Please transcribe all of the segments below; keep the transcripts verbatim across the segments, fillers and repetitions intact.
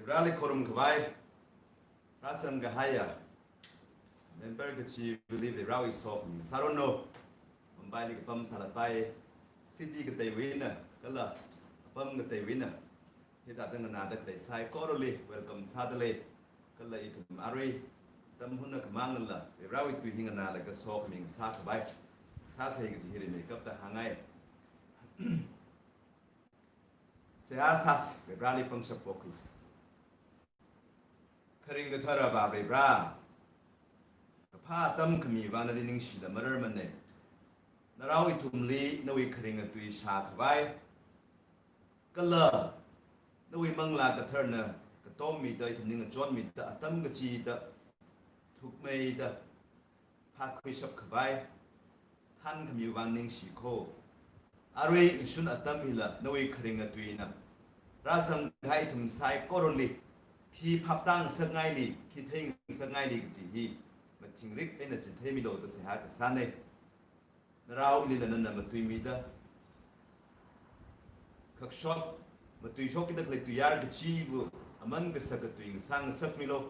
Vareli khorum khavai, rāzang kahaiya member kachivali Varewui sokhami sāranu. Mumbaili kapam sālapai, city kateiwui eina kala apam kateiwui eina hithāda nganāda khalei saikorali welcome sādalei. Kala ithum arui atam hunakha mangla Varewui tui hi nganālaga sokhami sākhavai sāsa kaji hi rimeikapta hāngngai. Seihā sāsa, Vareli pangshap pokhuisa. Kharing kathara Vare Vare, kaphā atam khami vang nali ningshida mararmana. Narao ithumli nawui kharinga tui shākhavai, kala nawui Manglā Katharana katommida ithumli ngachonmida atam kachida thukmeida phākhuishap khavai thankhami vang ningshikho. Arui ngashun atam hila nawui kharinga tuina rāzang kahai ithum saikorali khi phaptāngasakngaili, khi theingasakngaili kaji hi mathingrik eina chitheimilu da seihā kasāna. Narao ilila nana matuimida, khakshot, matuishokkida khalei tuiyār kachiva̱ aman kasak katui ngasāngasakmilu.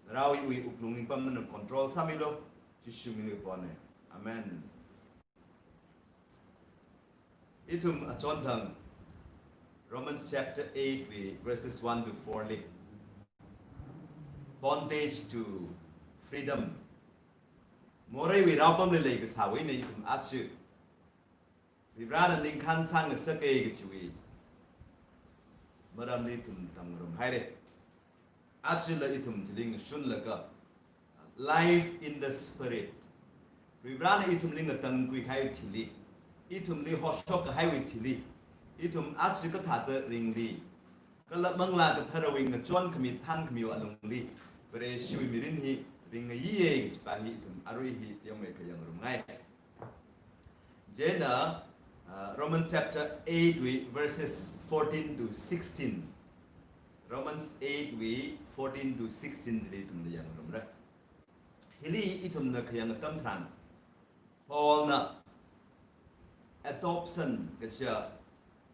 Naraowui wuklung ningpam nana control sāmilu. Jishu mingli kapona. Amen. Ithum achonthang Romans chapter eight wui verses one to four li, bondage to freedom, moreiwui raopamli leikasāwui eina ithum aja Varena ningkhān sāngasaka kajiwui maramli ithum tamngarumhaira. Ajala ithum chili ngashunlaga, life in the Spirit, Varena ithumli ngatangkhui kahai thili, ithumli hoshok kahaiwui thili, ithum aja kathāda ringli, kala Manglā Katharawui ngachonkhami thankhamiwui alungli Vareshiwui mirin hi ringayiya kajipa hi ithum arui hi teomeikha yangngarumngai. Chieina, uh, Romans chapter eight wui verses fourteen to sixteen. Romans eight wui fourteen to sixteen chili ithumna yangngarumra. Hili ithumna khayang atam tharan, Paulna adoption kaja,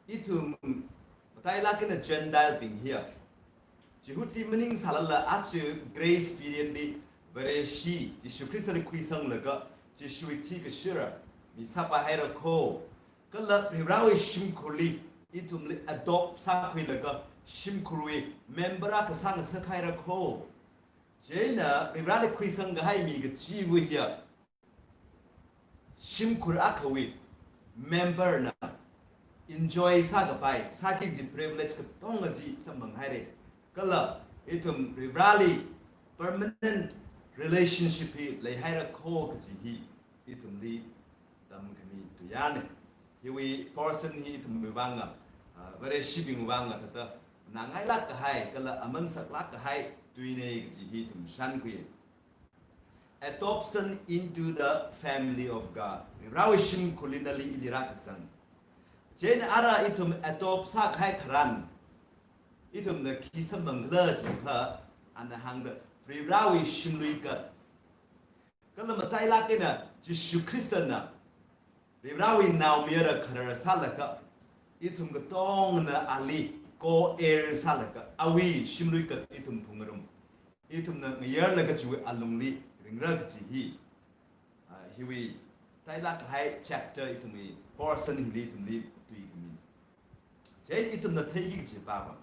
ithum matailāk eina Gentile bing hiya Jihudi maning sālala aja grace period li Vareshi Jishu Khristali khuisanglaga Jishuwui thi kashira mi sāpaihairakho. Kala Varewui shimkhurli ithumli adopt sākhuilaga shimkhurwui member akha sāngasakhairakho. Chieina Vareli khuisang kahai mi kachiva̱ hiya shimkhur akhawui member na enjoy sākapai, sāki kaji privilege katonga chi samphanghaira. Kala ithum Vareli permanent relationship hi leihairakho kaji hi ithumli tamkhami tuiyārna. Hiwui portion hi ithumwui vanga, ah, Vareshibingwui vanga thāda nganāngailāk kahai kala aman saklāk kahai tuina kaji hi ithum shānkhui. Adoption into the family of God. Varewui shimkhurli nali ili rākasang. Chieina ara ithum adopt sākahai tharan, ithumna khi samphangkhala jiakha, ana hāngda Varewui shimluikat, kala matailāk eina Jishu Khristana Varewui naomayara kharar sālaga, ithum katongana ali co-heir sālaga, awui shimluikat ithum phungngarum. Ithumna ngayarlaga chiwui alungli ringra kaji hi, ah, hiwui matailāk kahai chapter ithumwui portion hili ithumli tuikhami. Chieina ithumna theiki kaji pāva,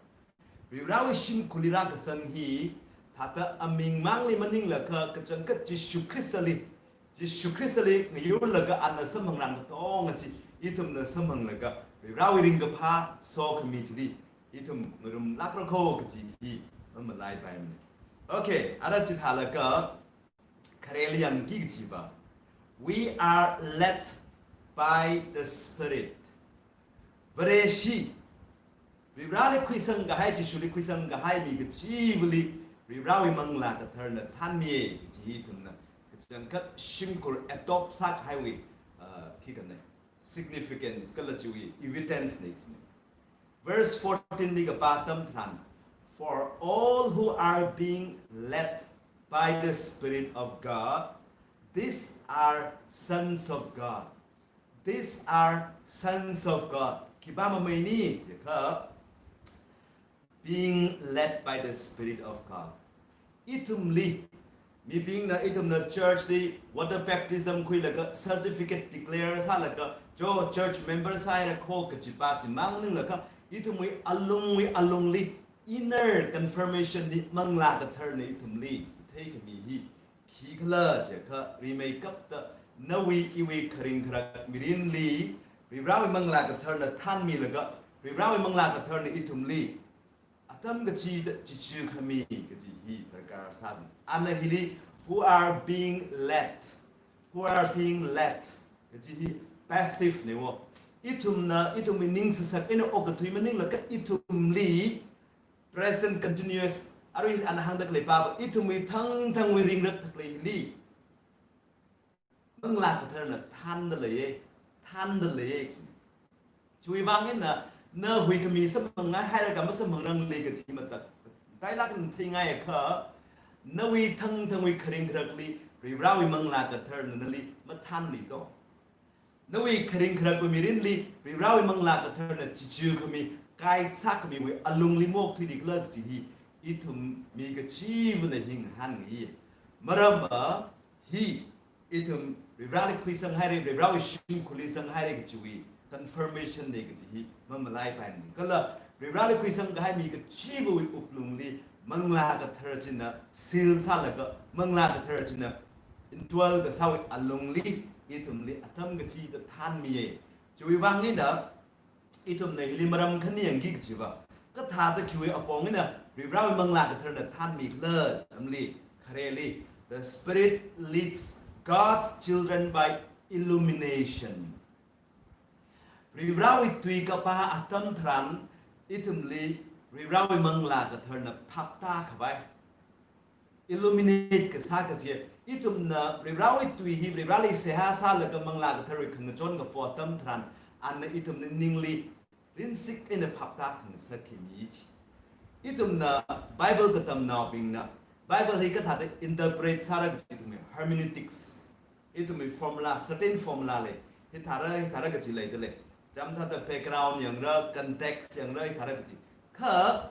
Varewui shimkhurli rākasang hi thāda aming mangli maninglaga kachangkhat Jishu Khristali, Jishu Khristali ngayurlaga ana samphangrang katonga chi ithumna samphanglaga Varewui ringkaphā sokhami chili ithum ngarumlākrakho kaji hi mamalaipaimana. Okay, ara chithālaga khareli yangki kajiva, we are led by the Spirit. Vareshi, Vareli khuisang kahai, Jishuli khuisang kahai mi kachiva̱li Varewui Manglā Katharana thanmiya kaji hi ithumna kachangkhat shimkhur adopt sākahaiwui, uh, khikhanei, significance kala chiwui evidence nei kajinei. Verse fourteen li kapā atam tharan, "For all who are being led by the Spirit of God, these are sons of God." These are sons of God. Khipā mamei ni jiakha, being led by the Spirit of God. Ithumli, mibingna ithumna church li water baptism khuilaga certificate declare sālaga, jo church member sāhaira kho kajipa chi mang maninglaga, ithumwui alungwui alungli inner confirmation hi Manglā Katharana ithumli theikhami hi khikhala jiakha, rimeikapta nawui iwui kharing kharak mirinli Varivarāwui Manglā Katharana thanmilaga, Varivarāwui Manglā Katharana ithumli atam kachida chichukhami kaji hi darkar sāna. Ana hili, who are being led, who are being led kaji hi passive ne wo. Ithumna, ithumwui ning sasak eina okathui maninglaga ithumli present continuous, arui ana hāngda khalei papa, ithumwui thangthangwui ringrak thakleili Manglā Katharana thanda leiye, thanda leiye. Chiwui vang eina, na huikhami samphang ngahailaga masamphangrangli kaji matak, tailak na theingai akha, nawui thangthangwui kharing kharakli Varivarāwui Manglā Katharana nali mathanli to. Nawui kharing kharakpa mirinli Varivarāwui Manglā Katharana chichukhami, guide sākhamiwui alungli maokthuili khala kaji hi ithum mi kachivana hi ngahānngai. Maramva hi ithum Varivarāli khuisang haire, Varivarāwui shimkhurli zang haire kajiwui confirmation ne kaji hi mamalaipaimana. Kala Varivarāli khuisang kahai mi kachivawui wuklungli Manglā Kathara china seal sālaga, Manglā Kathara china indwell kasāwui alungli ithumli atam kachida thanmiye. Chiwui vang eina ithumna hili maram khani yangki kajiva, kathāda khiwui apong eina Varivarāwui Manglā Katharana thanmikhala atamli, khareli, the Spirit leads God's children by illumination. Varivarāwui tui kapā atam tharan ithumli Varivarāwui Manglā Katharana phaptākhavai, illuminate kasā kaji, ithumna Varivarāwui tui hi Varivarāli seihā sālaga Manglā Katharawui khangachon kapo atam tharan, ana ithumli ningli rinsik eina phaptā khangasak khami chi. Ithumna Bible katamnaobingna Bible hi kathāda interpret sāra kaji ithumwui hermeneutics, ithumwui formula, certain formula lei. Hithāra, hithāra kaji leida lei. Chāmthāda background yangra, context yangra, hithāra kaji. Kha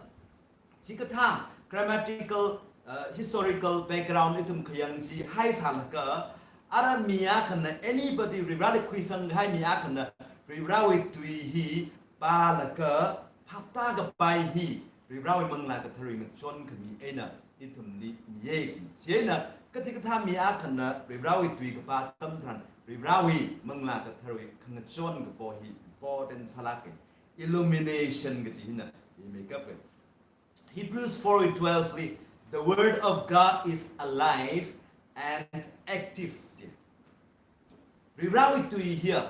chikathā grammatical, uh, historical background ithum khayang chi haisālaga, ara mi akhana, anybody Varivarāli khuisang kahai mi akhana Varivarāwui tui hi pālaga phaptākapai hi Varivarāwui Manglā Katharawui ngachon khami eina ithumli miye chi. Chieina kachikathā mi akhana Varivarāwui tui kapā atam tharan Varivarāwui Manglā Katharawui khangachon kapo hi important sālāke. Illumination kaji hina rimeikape. Hebrews four twelve li, "The word of God is alive and active." Varivarāwui tui hiya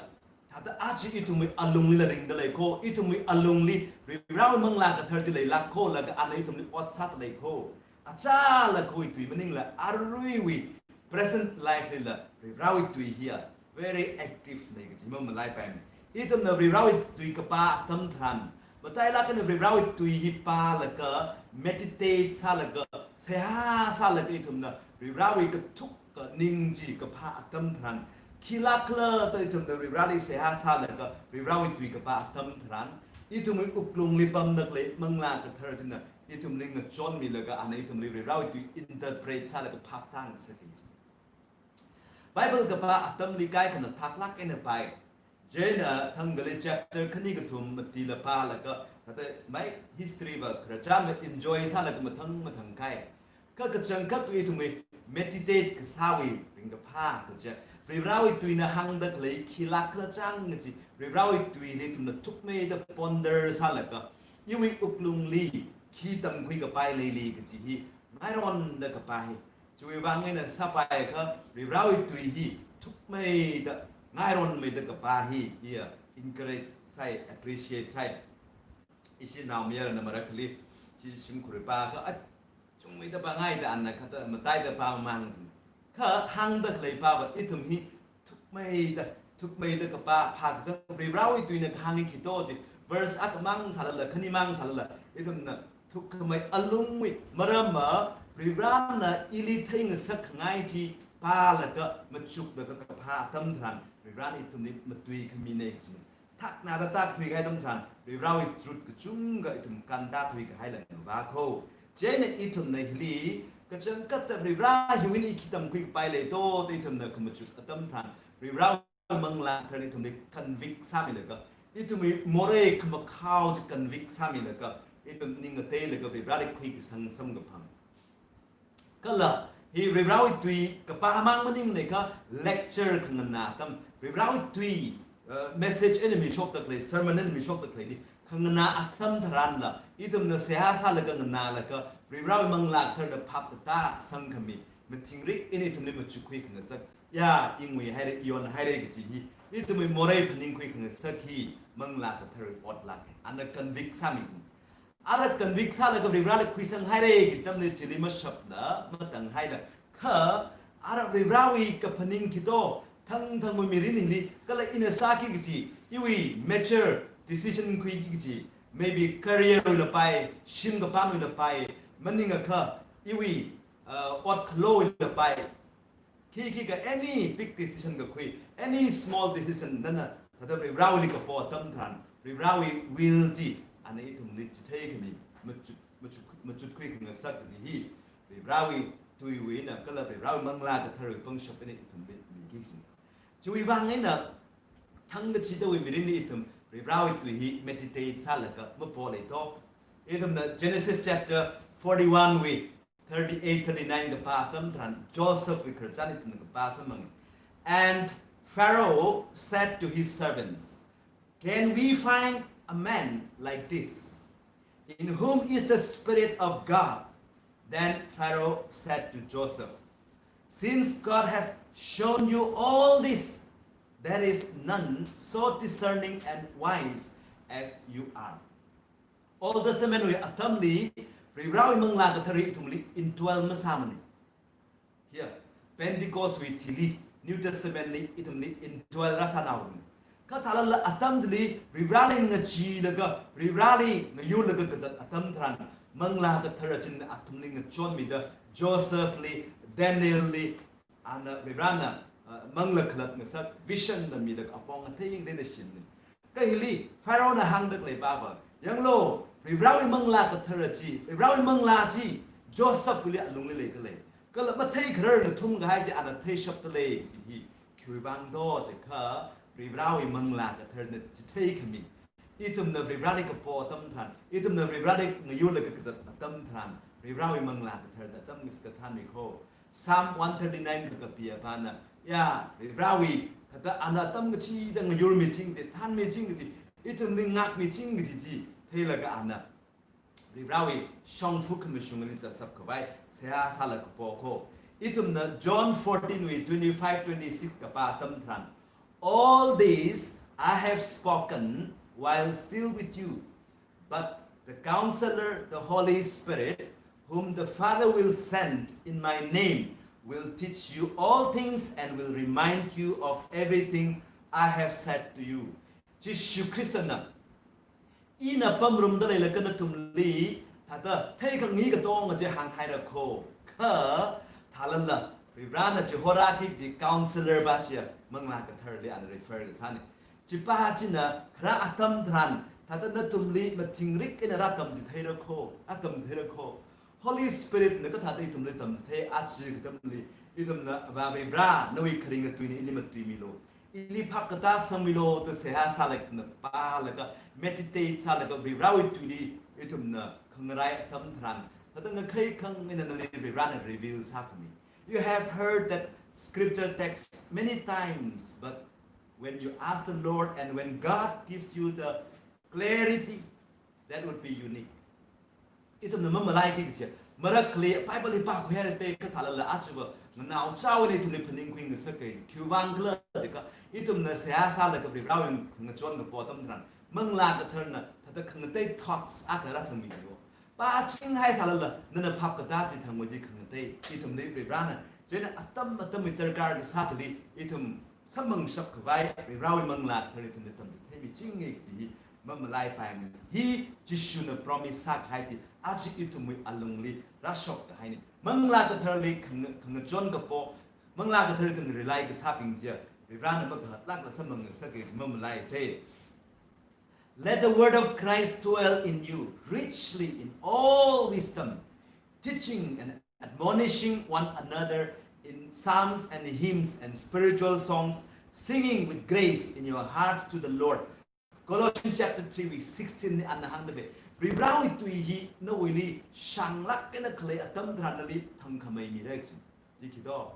thāda aja ithumwui alungli la ringda lei kho, ithumwui alungli Varivarāwui Manglā Kathara chi leilāk kho, laga ana ithumli ot sāda lei kho. Achālakhawui tui maningla aruiwui present life lila Varivarāwui tui hiya very active ne kaji mamalaipaimana. Ithumna Varivarāwui tui kapā atam tharan, matailāk eina Varivarāwui tui hi pālaga, meditate sālaga, seihā sālaga ithumna Varivarāwui kathuk kaning chi kaphā atam tharan, khilākhala da ithumna Varivarāli seihā sālaga Varivarāwui tui kapā atam tharan, ithumwui wuklungli pamda khalei Manglā Kathara china ithumli ngachonmilaga ana ithumli Varivarāwui tui interpret sālaga phaptā ngasakki. Bible kapā atamli kaikhana thaklāk eina pai. Chieina thangkhali chapter khani kathum matila pālaga, thāda mai history va khararchan va enjoy sālaga mathang mathang kai. Kha kachangkhat tui ithumwui meditate kasāwui ringkaphā kaja, Varivarāwui tuina hāngda khalei khilākhala chang kaji, Varivarāwui tuili ithumna thukmeida ponder sālaga, iwui wuklungli khi tamkhui kapai leili kaji hi ngaironda kapā hi. Chiwui vang eina sāpaiakha Varivarāwui tui hi thukmeida, ngaironmeida kapā hi, iya encourage sai, appreciate sai. Ishi naomayarana marakhali chi shimkhur pākha, a, chungmeida pāngaida ana kathāda mataida pāmamang. Kha hāngda khalei pāva ithum hi thukmeida, thukmeida kapā, phākazang Varivarāwui tuina kahāng hi khi to chi, verse akhamang sālala, khanimang sālala, ithumna thukkhamei alungwui, maramva Varivarāna ili theingasakkhangai chi pālaga, machukda kaphā atam tharan, Varivarāna ithumli matuikhamine kajina. thaknada tāthuikahai atam tharan, Varivarāwui truth kachungkha ithum kāntā thuikahai langva kho. Chieina ithumna hili, kachangkhatta Varivarā hiwui eina i khi tamkhuikapai lei do, da ithumna khamachuk atam tharan, Varivarāwui Manglā Kathara ithumli convict sāmilaga, ithumwui morei khamakhao chi convict sāmilaga, ithum ning ngateilaga Varivarāli khuikasang samkaphang. Kala, hi Varivarāwui tui kapā mang maningmana kha lecture khanganā atam, Varivarāwui tui, uh, message eina mishokda khalei, sermon eina mishokda khaleili khanganā atam tharanla, ithumna seihā sālaga nganālaga, Varivarāwui Manglā Kathara phap katāsang khami, mathingrik eina ithumli machukkhui khangasak, ya, i nguihaira, i yonhaira kaji hi, ithumwui morei phaningkhui khangasak hi, Manglā Katharawui otlak. Ana convict sāmi. Ara convict sālaga Varivarāli khuisanghaira kaji atamli chili mashapla, matanghaila. Kha, ara Varivarāwui kaphaning khito, thangthangwui mirin hili, kala ina sāki kaji, iwui major decision khuiki kaji, maybe career wui lapai, shim kapangwui lapai, maningakha, iwui, uh, ot khalowui lapai, khi khikha any big decision kakhui, any small decision nana, thāda Varivarāwuili kapo atam tharan, Varivarāwui will chi, ana ithumli chithei khami, machuk, machuk, machukkhui khangasak kaji hi, Varivarāwui tuiwui eina, kala Varivarāwui Manglā Katharawui pangshap eina ithumli miki kaji. Chiwui vang eina, thangkachidawui mirinli ithum, Varivarāwui tui hi meditate sālaga mapo lei do. Ithumna Genesis chapter forty-one wui, thirty-eight, thirty-nine kapā atam tharan Josephwui khararchan ithumna kapā samphanga. And Pharaoh said to his servants, "Can we find a man like this, in whom is the Spirit of God?" Then Pharaoh said to Joseph, "Since God has shown you all this, there is none so discerning and wise as you are." Old Testament wui atamli, Varivarāwui Manglā Kathara ithumli indwell masāmana. Here, Pentecost wui thili, New Testament li ithumli indwell rāsānaona. Kha thālala atam chili, Varivarāli ngacheelaga, Varivarāli ngayurlaga kazat atam tharan, Manglā Kathara china athumli ngachonmida, Josephli, Danielli, ana Varivarāna, uh, manglā khalatta ngasak, vision na mida apong athei yangda shimna. Kha hili, Pharaohna hāngda khalei pava, yanglu, Varivarāwui Manglā Kathara chi, Varivarāwui Manglā chi, Josephwuili alungli leidalei. Kala matheikharar ngathumkahai chi ana theishapdalei kaji hi, khiwui vang do jiakha, Varivarāwui Manglā Katharana chithei khami. Ithumna Varivarāli kapo atam tharan, ithumna Varivarāli ngayurlaga kazat atam tharan, Varivarāwui Manglā Katharana atam kachida thānmi kho. Psalm one thirty-nine kakapi apāna, ya, Varivarāwui, thāda ana atam kachida ngayurmiching da, thānmiching kaji, ithumli ngākmiching kaji chi, theilaga ana Varivarāwui shongfa khamashungli zatsap khavai, seihā sālaga kapo kho. Ithumna John fourteen wui twenty-five, twenty-six kapā atam tharan, "All this I have spoken while still with you, but the Counselor, the Holy Spirit, whom the Father will send in my name, will teach you all things and will remind you of everything I have said to you." Jishu Khristana, ina pamrumda leilaga nathumli, thāda, theikhangai katonga chi hānghaira kho. Kha, thālala, Varivarāna chihorāki kaji Counselor pā chiya, Manglā Katharali ana refer kasāna. Chipā china, khara atam tharan, thāda nathumli mathingrik eina rātamchitheira kho, rātamchitheira kho. Holy Spirit na kathāda ithumli tamchithei, aja katamli, ithumna, Avā Varivarā, nawui kharinga tuina ili matuimilu. Ili phap katā sangmilu da seihā sālaga na pālaga, meditate sālaga, Varivarāwui tuili ithumna khangarai atam tharan, thāda ngakhai khangaina nali Varivarāna reveal sākhami. You have heard that scripture text many times, but when you ask the Lord and when God gives you the clarity, that would be unique. Ithumna mamalaiki kaji, marakli Bible hi pākhuihaira da kha thālala ajava, nganao chao eina ithumli phaningkhui ngasakai, khiwui vang khala jiakha, ithumna seihā sālaga Varivarāwui ngachon kapo atam tharan, Manglā Katharana, thāda khangatei thoughts akha rāsangmilu. Pāchinghai sālala, nana phap katā chi thangmei chi khangatei, ithumli Varivarāna, chieina atam atamwui darkar kasā chili, ithum samphangshap khavai, Varivarāwui Manglā Kathara ithumli tamchitheimichinga kaji hi, mamalaipaimana. Hi, Jishuna promise sākahai chi, aja ithumwui alungli rāshok kahaina. Manglā Katharali khang-, khangachon kapo, Manglā Kathara ithumna rely kasābing chiya, Varivarāna makahatlākla samphang ngasaka mamalaisa. Let the word of Christ dwell in you richly in all wisdom, teaching and admonishing one another in psalms and hymns and spiritual songs, singing with grace in your hearts to the Lord. Colossians chapter three verse sixteen li ana hāngda lei. Varivarawui tui hi nawuili shānglāk eina khalei atam tharan nali thangkhamei mira kaji. Chi khi do.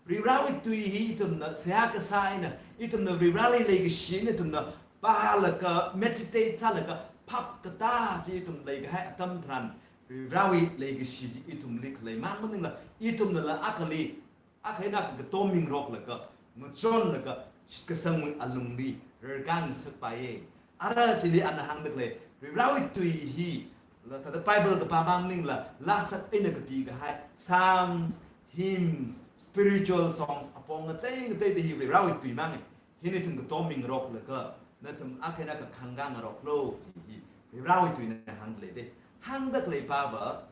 Varivarawui tui hi ithumna seihā kasā eina, ithumna Varivarali leikashi eina ithumna pālaga, meditate sālaga, phap katā chi ithum leikahai atam tharan, Varivarawui leikashi chi ithumli khalei mang maningla, ithumnala akhali, akha eina akha katommingroklaga, ngachonlaga, shitkasangwui alungli rarkāngasakpaiya. Ara chili ana hāngda khalei, Varivarawui tui hi, la thāda Bible kapā mang maningla, lāsat eina kapikahai, psalms, hymns, spiritual songs, apong ngatei ngateida hi Varivarawui tui manga. Hina ithum katommingroklaga, nathum akha eina akha khāngkāngaroklu, chi hi Varivarawui tuina hāngda lei da. Hāngda khalei pava,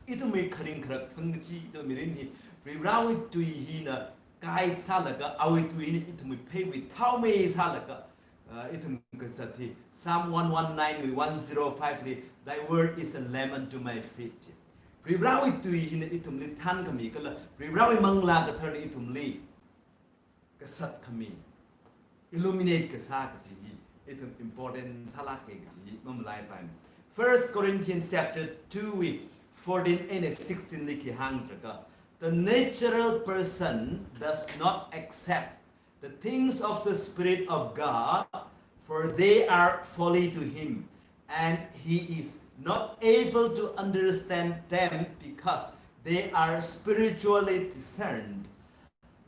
ithumwui kharing kharak thang chi, ithum mirin hi, Varivarawui tui hina guide sālaga, awui tui hina ithumwui pheiwui thaomei sālaga, uh, ithum kazat hi, Psalm one one nine wui one zero five li, "Thy word is a lamp unto my feet," chi. Varivarawui tui hina ithumli thānkhami kala, Varivarawui Manglā Katharana ithumli kasat khami, illuminate kasā kaji hi, ithum important sālāka kaji hi mamalaipai. First Corinthians chapter two wui fourteen eina sixteen li khi hāngtharaka, "The natural person does not accept the things of the Spirit of God, for they are folly to him, and he is not able to understand them because they are spiritually discerned.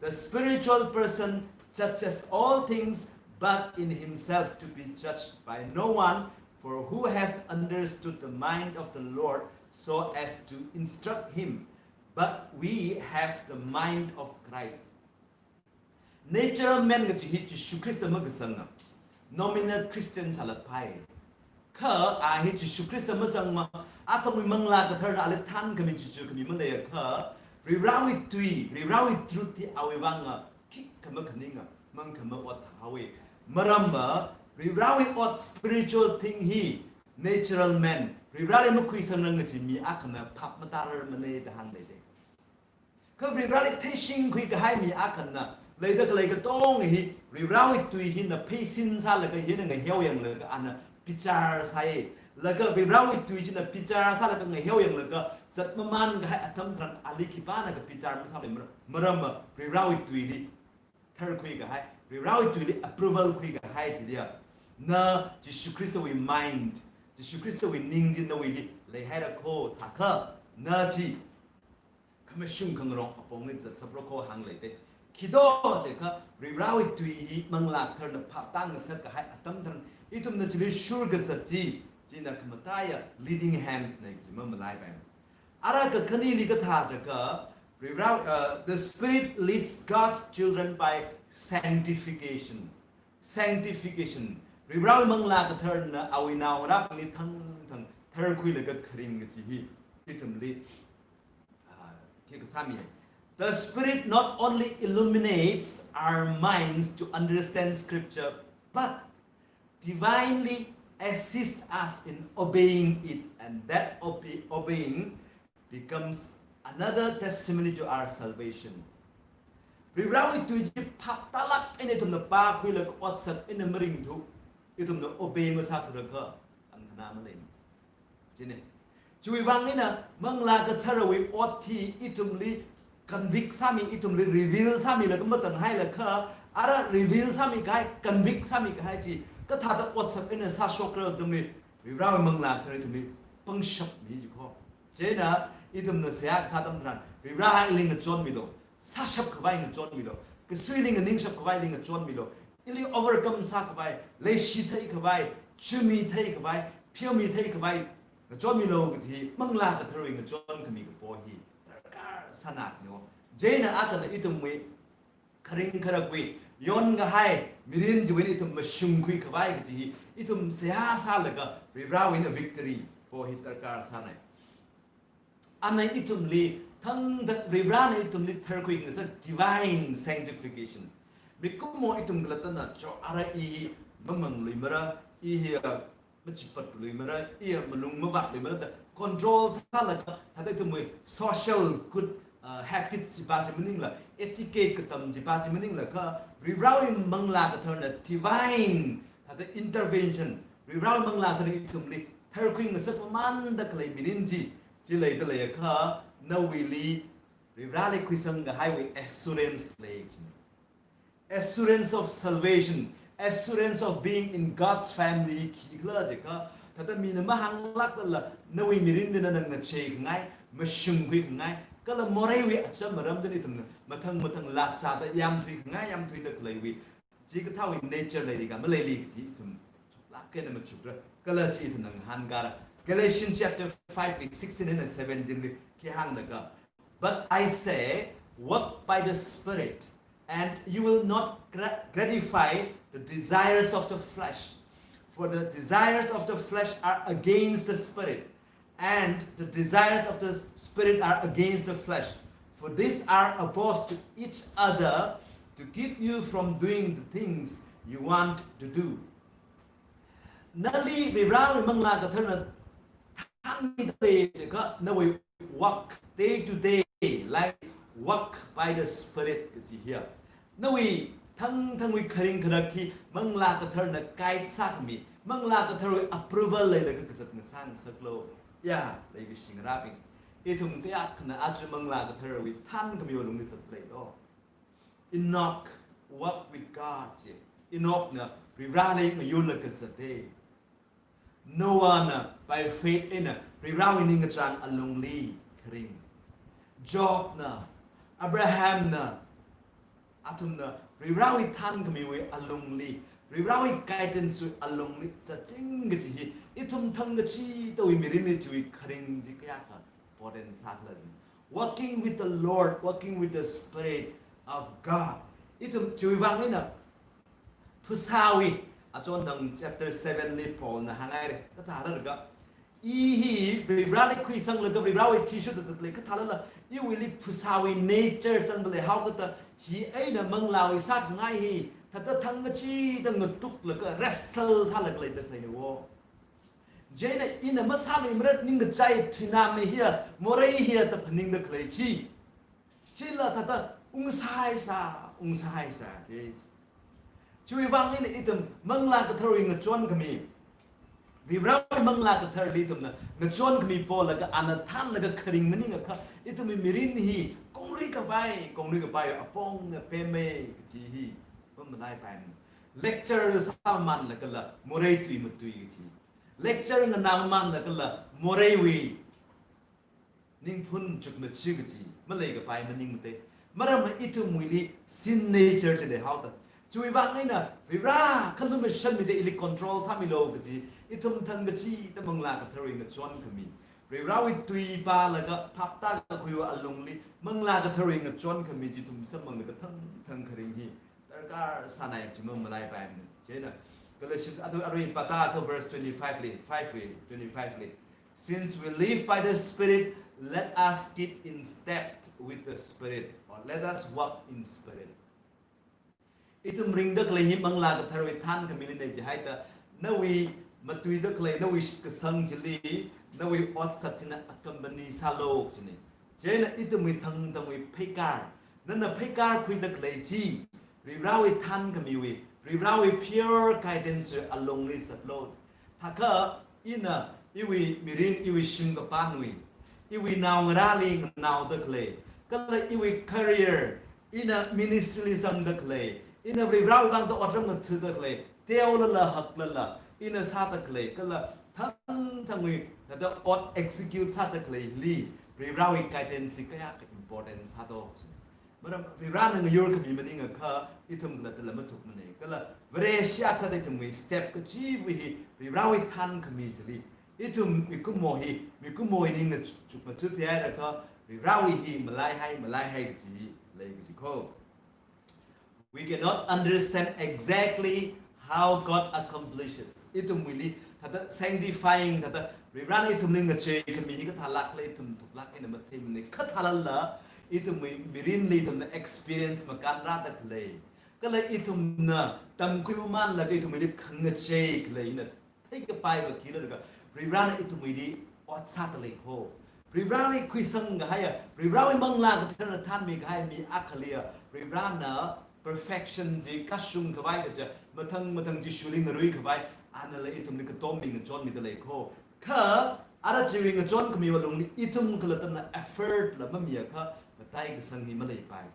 The spiritual person judges all things, but in himself to be judged by no one. For who has understood the mind of the Lord so as to instruct him? But we have the mind of Christ." Natural man kaji hi Jishu Khrista makasanga. Nominal Christian sālapai. Kha a hi Jishu Khrista mazangma, athumwui Manglā Katharana ali thānkhami chichu khami maleiakha, Varivarawui tui, Varivarawui truth hi awui vanga khikha makhaninga, mangkha maot haowa. Maramva, Varivarawui ot spiritual thing hi, natural man, Varivarali makhuisangrang kaji mi akhana phap matararmana da hāngda lei. Kha Varivarali theishingkhui kahai mi akhana, leida khalei katonga hi, Varivarawui tui hina pheisin sālaga hina ngaheoyanglaga ana bichar sāya. Laga Varivarawui tui china bichar sālaga ngaheoyanglaga, zat mamān kahai atam tharan ali khipāna kabichar masālui mara-, maramva Varivarawui tuili tharkhui kahai, Varivarawui tuili approval khui kahai chiliya, na Jishu Khristawui mind, Jishu Khristawui ningchān nawuili leihaira kho thākha, na chi khamashung khangarong apongli zatsapra kho hāngda lei da. Khi do jiakha, Varivarawui tui hi Manglā Katharana phap tāngasak kahai atam tharan, ithumna chili shur kazat chi, china khamataiya leading hands na kaji mamalaipai. Ara kakhaneli kathā tharaka, Varivara, uh, the Spirit leads God's children by sanctification. Sanctification. Varivarawui Manglā Katharana awui naongarābingli thangthang tharkhuilaga kharing kaji hi ithumli, ah, khi kasāmi. The Spirit not only illuminates our minds to understand Scripture, but divinely assists us in obeying it, and that obe-, obeying becomes another testimony to our salvation. Varivarawui tui chi phap tālāk eina ithumna pākhuilaga otsak eina maringthu, ithumna obey masāthurakha, ang khana malei. Chine. Chiwui vang eina Manglā Katharawui ot hi ithumli convict sāmi, ithumli reveal sāmilaga matanghailaga, ara reveal sāmi kahai, convict sāmi kahai chi kathāda otsak eina sāshokra atamli, Varivarawui Manglā Kathara ithumli pangshap mi ji kho. Chieina ithumna seihā kasā atam tharan, Varivara ili ngachonmilu, sāshap khavai ngachonmilu, kasuili nganingshap khavaili ngachonmilu, ili overcome sākhavai, leishithei khavai, chumithei khavai, pheomithei khavai ngachonmilu kaji Manglā Katharawui ngachonkhami kapo hi darkar sāna kajina. Chieina akhana ithumwui kharing kharakwui yon kahai mirin chiwui eina ithum mashungkhui khavai kaji hi ithum seihā sālaga Varivarawui eina victory po hi darkar sānai. Ana ithumli thangda Varivarana ithumli tharkhuingasak divine sanctification. Mikumo ithum khalattana cho ara i mamangluimara, I hiya machipatluimara, i hiya malung mavātluimara da control sālaga, thāda ithumwui social good, uh, habits chiva chi maningla, etiquette katam chiva chi maningla kha, Varivarāwui Manglā Katharana divine, thāda intervention, Varivarāwui Manglā Katharana ithumli tharkhui ngasak mamanda khalei mirin chi, chi leida leiakha, nawuili Varivarāli khuisang kahaiwui assurance lei chi. Assurance of salvation, assurance of being in God's family, khikhala jiakha, thāda mina mahānglāklala, nawui mirinli nana ngachei khangai, mashungkhui khangai, kala moreiwui acham aramda ithumna, mathang mathang lāchāda yamthui khangai, yamthuida khaleiwui, chikathāwui nature leili ka maleili chi ithum, chuklāk eina machukra, kala chi ithumna ngahānkara. Galatians chapter five, verse sixteen and seventeen li, khi hāngda kha, "But I say, walk by the Spirit, and you will not gra-, gratify the desires of the flesh. For the desires of the flesh are against the Spirit, and the desires of the Spirit are against the flesh. For these are opposed to each other to keep you from doing the things you want to do." Nali Varivarāwui Manglā Katharana thanmida lei jiakha, nawui walk, day to day life, walk by the Spirit kaji hiya, nawui thangthangwui kharing kharak hi Manglā Katharana guide sākhami, Manglā Katharwui approval leilaga kazat ngasā ngasaklo. Ya, leikashi ngarābing, ithum kayākhana aja Manglā Katharwui thankhamiwui alungli zatleilo? Enoch walked with God chi. Enochna Varivarāli ngayurlaga zate. Noahna by faith eina Varivarāwui ningkachāng alungli kharing. Jobna, Abrahamna, athumna Varivarāwui thankhamiwui alungli, Varivarāwui guidance wui alungli zatching kaji hi, ithum thangkachidawui mirinli chiwui kharing chi kayākha important sākhala. Walking with the Lord, walking with the Spirit of God. Ithum chiwui vang eina Phasāwui, achon thang chapter seven li Paulna hānghaira, kathālaga, i hi Varivarāli khuisanglaga Varivarāwui athishurda zatlei, kathālala, iwuili phasāwui nature zangda leihao kata, hi eina manglāwui sākhangai hi, thāda thangkachida ngatuklaga wrestle sālaga leida khaleina wo. Chieina ina masāluimara ningkachai thuinamei hiya, morei hiya da phaningda khalei khi. Chila thāda ungsāhaisa, ungsāhaisa chi. Chiwui vang eina ithum Manglā Katharwui ngachonkhami, Varivarāwui Manglā Katharli ithumna ngachonkhami polaga ana thanlaga kharing maningakha, ithumwui mirin hi konglui kapai, konglui kapai apongna pemmei kaji hi mamalaipaimanei. Lecture sāmānlagala morei tui matui kaji. Lecture nganāmānlagala moreiwui ningphun chukmaja kaji maleikapai maningmatei. Maramva ithumwuili sin nature chi leihaoda. Chiwui vang eina Varivarā khalumashanmida ili control sāmilo kaji, ithum thangkachida Manglā Katharwui ngachonkhami, Varivarāwui tui pālaga phaptākakhuiwui alungli Manglā Katharwui ngachonkhami chi ithum samphanglaga thangthang kharing hi darkar sānai chi mamalaipaimana. Chieina Galatians, atu arui pāta atu verse twenty-five li, five li, twenty-five li, "Since we live by the Spirit, let us keep in step with the Spirit," or "Let us walk in Spirit." Ithum ringda khalei hi Manglā Katharwui thankhamili nei jihaida, nawui matuida khalei, nawui kasang chili, nawui otsak china accompany sālo kajina. Chieina ithumwui thangthangwui pheikar, nana pheikarkhuida khalei chi, Varivarāwui thankhamiwui, Varivarāwui pure guidance alungli zatlo. Thākha ina iwui mirin, iwui shim kapānwui, iwui naongarāli nganaoda khalei, kala iwui career, ina ministry li zangda khalei, ina Varivarāwui vangda otram ngathada khalei, teolala haklala, ina sāda khalei, kala thangthangwui thāda ot execute sāda khaleili, Varivarāwui guidance hi kayākha important sādo. Maram Varivarāna ngayurkhami maningakha ithum khalattala mathukmanei. Kala Vareshi akha sāda ithumwui step kachiva̱ hi Varivarāwui thankhami chili, ithum mikumo hi, mikumowui ningna chuk, chukmachut theihailakha, Varivarāwui hi malaihai, malaihai kaji lei kaji ko. We cannot understand exactly how God accomplishes. Ithumwuili, thāda sanctifying, thāda Varivarāna ithumli ngacheikhami hi kathālākla ithum thuklāk eina matheimanei, kathālala, ithumwui mirinli ithumna experience makānrāda khalei, Kala ithumna tamkhui mamanlaga ithumwuili khangachei khalei ina theikapaiva khila laga, Varivarana ithumwuili ot sāda lei kho. Varivarawui khuisang kahaiya, Varivarawui Manglā Katharana thanmi kahai mi akhaliya, Varivarana perfection chi kashung khavai kaja, mathang mathang Jishuli ngarui khavai, anala ithumli katommi ngachonmida lei kho. Kha, ara chiwui ngachon khamiwui lungli ithum khalattana effort la mamiakha, matai kasang hi maleipai.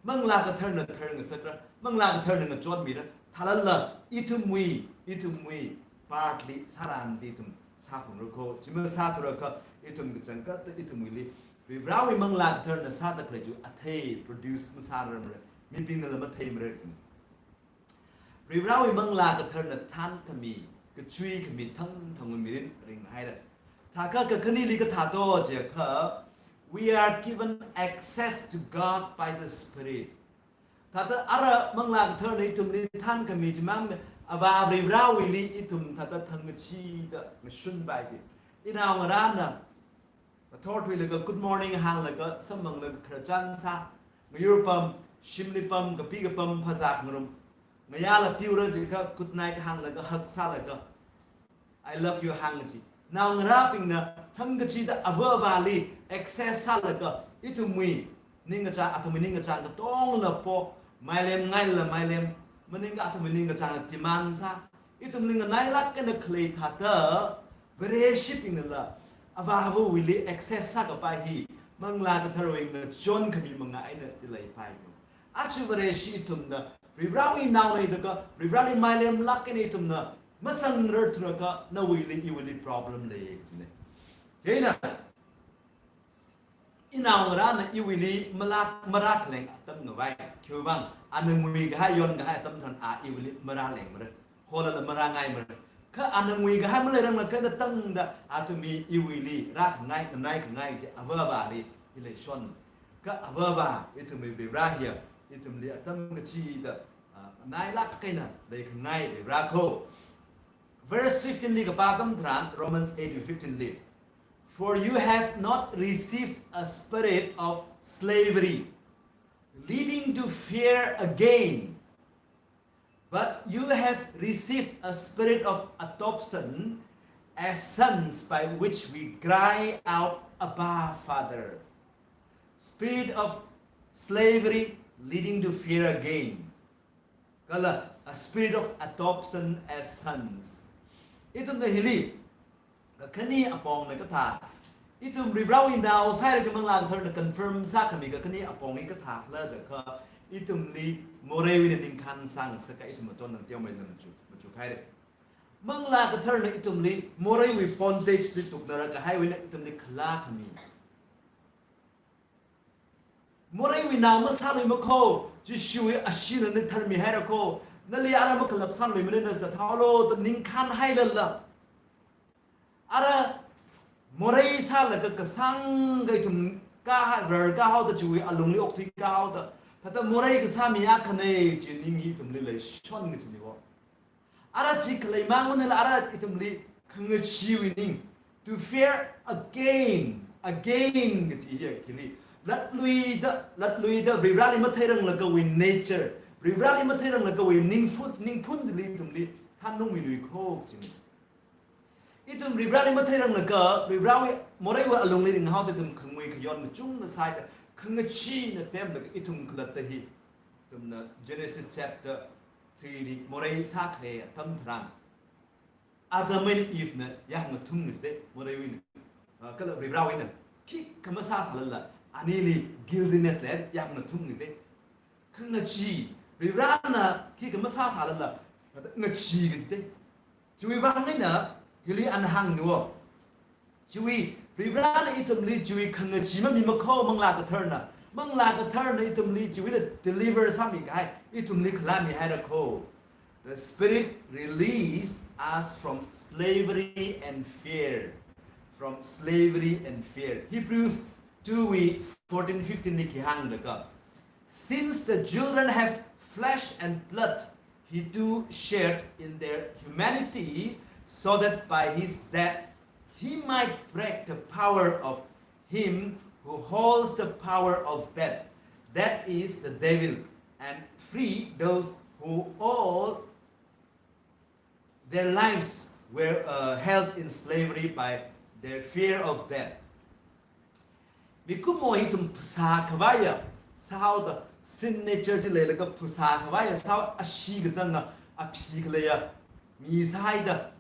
Manglā Katharana tharngasakra, Manglā Katharana ngachonmira, thalala ithumwui, ithumwui, partly sāran chi ithum sāphungra kho, chi masāthurakha ithum kachangkhatta ithumwuili, Varivarawui Manglā Katharana sāda khalei chi athei produce masārarmara, mibingnala matheimara chi. Varivarawui Manglā Katharana thankhami, kachui khami thangthangwui mirin ringhaira. Thākha kakhanili kathā to jiakha, we are given access to God by the Spirit. Thāda ara Manglā Katharana ithumli thankhami chimang, Avā Varivarawuili ithum thāda thangkachida ngashunpai chi. Inaongarāna, ngathor thuilaga good morning hānglaga, samphanglaga khararchan sā, ngayurpam, shimlipam, kapi kapam phazā khangarum, ngayāla piura jiakha good night hānglaga hug sālaga, I love you hāng chi. Naongarābingna thangkachida ava avāli access sālaga, ithumwui ningkachāng, athumwui ningkachāng katongla po, mailem ngailala mailem, maningakha athumwui ningkachāngla demand sā, ithumli nganailāk eina khalei thāda, Vareshibingnala, Avā Avawuili access sākapai hi, Manglā Katharawui ngachon khami manga eina chi leipai. Aja Vareshi ithumna, Varivarawui naona jiakha, Varivarali mailemlāk eina ithumna, masangrarthurakha, nawuili iwuili problem lei kajina. Chieina, inaongarāna iwuili malāk marākhaleng atam ngavai, khiwuivang, ana ngui kahai, yon kahai atam tharan a iwuili marālengmara, holala marāngaimara. Kha ana ngui kahai maleiranglakha eina tangda, athumwui iwuili rākhangai, nganaikhangai chi ava avāli hi leishon. Kha ava avā, ithumwui Varivara hiya, ithumli atam kachida, ah, nganailāk eina leikhangai Varivara kho. Verse fifteen li kapā atam tharan, Romans eight fifteen li, "For you have not received a spirit of slavery, leading to fear again, but you have received a spirit of adoption as sons, by which we cry out, 'Abba, Father.'" Spirit of slavery leading to fear again. Kala, a spirit of adoption as sons. Ithumna hili, kakhane apongna kathā, ithum Varivarawui nao sāhaira chi Manglā Katharana confirm sākhami kakhane apong hi kathākhala jiakha, ithumli moreiwui eina ningkhān sāngasaka ithum aton nang teomeina machu, machukhai re. Manglā Katharana ithumli moreiwui bondage li tuknara kahaiwui eina ithumli khalā khami. Moreiwui nao masāluima kho, Jishuwui asheena nali tharmihaira kho, nali ara makhalap sāluimana, na zathaolu da ningkhān hailala, ara morei sālaga kasāngkha ithum ka, rarkā haoda chiwui alungli okthuikā haoda, thāda morei kasā mi akhana chi ning hi ithumli leishon kajina wo. Ara chi khalei mang maningla ara ithumli khangacheewui ning, to fear again, again kaji hiya khili, latluida, latluida Varivarali matheiranglakawui nature, Varivarali matheiranglakawui ningphun, ningphun chili ithumli thanungmilui kho kajina. Ithum Varivarali matheiranglakha, Varivarawui moreiwui alungli ringhaoda ithum khangui khayon machungna sāhaida, khangacheena temlaga ithum khalatta hi, ithumna Genesis chapter three li morei sākhare atam tharan, Adam eina Eve na yāmngathum kajite, moreiwui eina, ah, kala Varivarawui eina, khikha masāsālala, anili guiltiness la yāmngathum kajite. Khangachee, Varivarana khikha masāsālala, ngachee kajite. Chiwuivang eina, hili ana hāngna wo. Chiwui, Varivarana ithumli chiwui khangachee mamima kho Manglā Katharana. Manglā Katharana ithumli chiwui eina deliver sāmi kahai, ithumli khalāmihaira kho. The Spirit released us from slavery and fear. From slavery and fear. Hebrews two wui fourteen fifteen li khi hāngda kha, "Since the children have flesh and blood, he too shared in their humanity, so that by his death he might break the power of him who holds the power of death, that is the devil. and free those who all their lives were uh, held in slavery by their fear of death. Mikumo hi ithum phasā khavaiya sāhaoda, sin nature chi leilaga phasā khavaiya sāhao, ashee kazanga, aphee khaleiya mi sāhaida,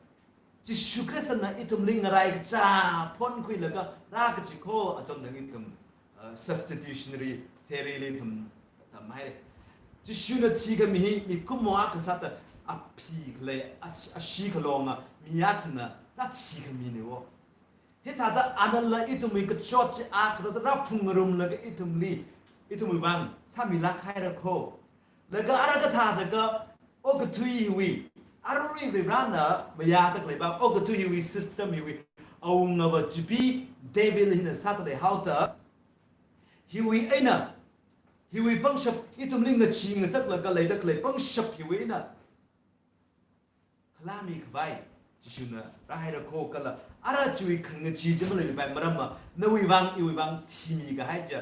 Jishu Khristana ithumli ngarai kachā phonkhuilaga rā kaji kho, achon dang ithum uh, substitutionary theory li ithum tamhaira. Jishuna thikhami hi mikumo akha sāda, aphee khalei, ash- ashee khalonga mi athumna rāthikhami ni wo. Hithāda anala ithumwui kachot chi akha rāphungngarumlaga ithumli, ithumwui vang sāmilāk haira kho. Laga ara kathāda ka okathui hiwui, arui Varivarana mayāda khalei vang okathui hiwui, system hiwui awungava chibi devil hina sāda leihaoda, hiwui eina, hiwui pangshap, ithumli ngachee ngasaklaga leida khalei pangshap hiwui eina khalāmi khavai Jishuna rāhaira kho kala, ara chiwui khangachee chi maleipai, maramva nawui vang iwui vang thimi kahai chi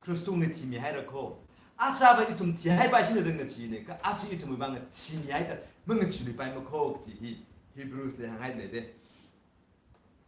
Khristungli thimi haira kho. Achava ithum thihaipai shina da ngacheena kha, aja ithumwui vang thimi haida mangacheeluipaima kho kaji hi Hebrews li hānghai lei de.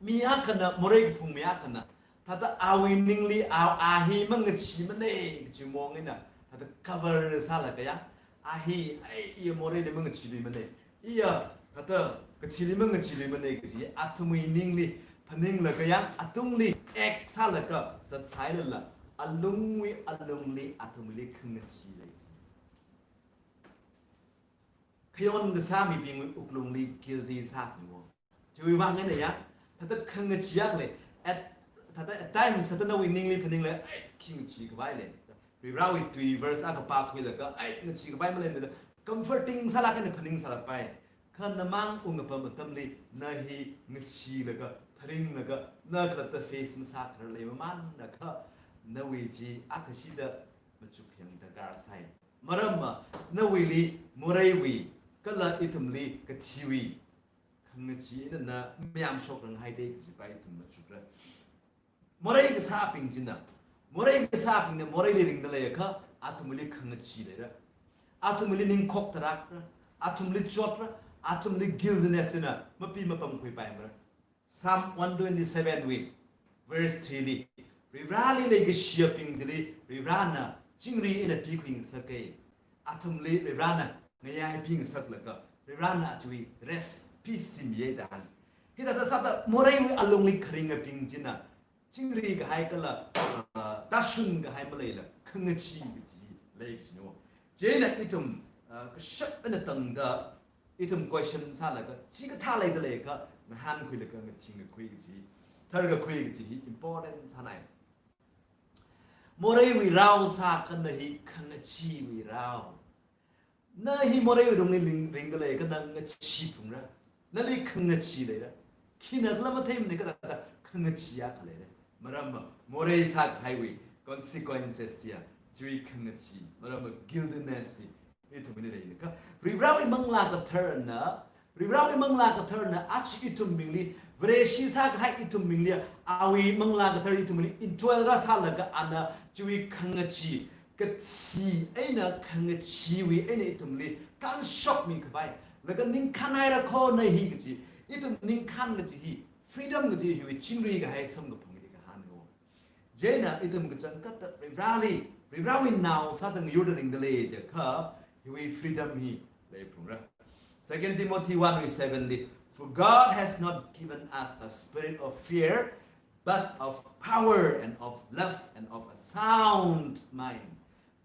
Mi akhana, morei kaphung mi akhana, thāda awui ningli a, a hi mangacheemana kaji mong eina, thāda cover sālaga ya, a hi, ai, iya moreili mangacheeluimana, iya, thāda kathili mangacheeluimana kaji athumwui ningli phaninglaga ya, atungli act sālaga zatsai lala, alungwui alungli athumli khangachee lei. Khayon kasā mibingwui wuklungli guilty sāni wo. Chiwui vang eina ya, thāda khangachee akha lei, at, thāda at times thāda nawui ningli phaninglaga, ai, khangachee khavai lei. Varivarawui tui verse akha pākhuilaga, ai, ngachee khavai maleimana da comforting sālaga na phaning sālapai. Kha namang ungapam atamli na hi ngacheelaga, tharinglaga, na khalatta face masākharar leimamānna kha, nawui chi akhashida machuk yang darkar sai. Maramva nawuili moreiwui kala ithumli kathiwui khangachee eina na mayamshokrang haida kajipa ithum machukra. Morei kasābing china, morei kasābingna moreili ringda leiakha, athumli khangachee leira. Athumli ningkhok tarākra, athumli chotra, athumli guiltiness eina mapi mapamkhuipaimara. Psalm one twenty-seven wui verse three li, Varivarali leikashiyabing chili Varivarana chingri eina pikhuingasaka. Athumli Varivarana ngayai pingasaklaga, Varivarana chiwui rest, peace chi miya da hāng. Hithāda sāda moreiwui alungli kharingabing china, chingri kahai kala, ah, tāshun kahai maleila, khangachee kaji lei kajina wo. Chieina ithum, ah, kashap eina tangda, ithum question sālaga, chikathā leida leiakha, ngahānkhuilaga, ngathingkakhui kaji, tharkakhui kaji hi important sānai. Moreiwui rao sākha na hi khangacheewui rao. Na hi moreiwui lungli ring, ringda leiakha na ngacheephungra. Nali khangachee leira. Khina khala matheimana kha thāda khangachee akha leira. Maramva morei sākahaiwui consequences ya, chiwui khangachee, maramva guiltiness chi ithumli leina kha, Varivarawui Manglā Katharana, Varivarawui Manglā Katharana aja ithumbingli, Vareshi sākahai ithumbingli, awui Manglā Kathara ithumbingli indwell rāsālaga ana chiwui khangachee, kathi eina khangacheewui eina ithumli kanshokmi khavai, laga ningkhān haira kho na hi kaji, ithum ningkhān kaji hi, freedom kaji hiwui chingri kahai samkaphang hi kahāngna wo. Chieina ithum kachangkhatta Varivarali, Varivarawui nao sāda ngayurda ringda lei jiakha, hiwui freedom hi leiphungra. Second Timothy one wui seven li, "For God has not given us a spirit of fear, but of power and of love and of a sound mind."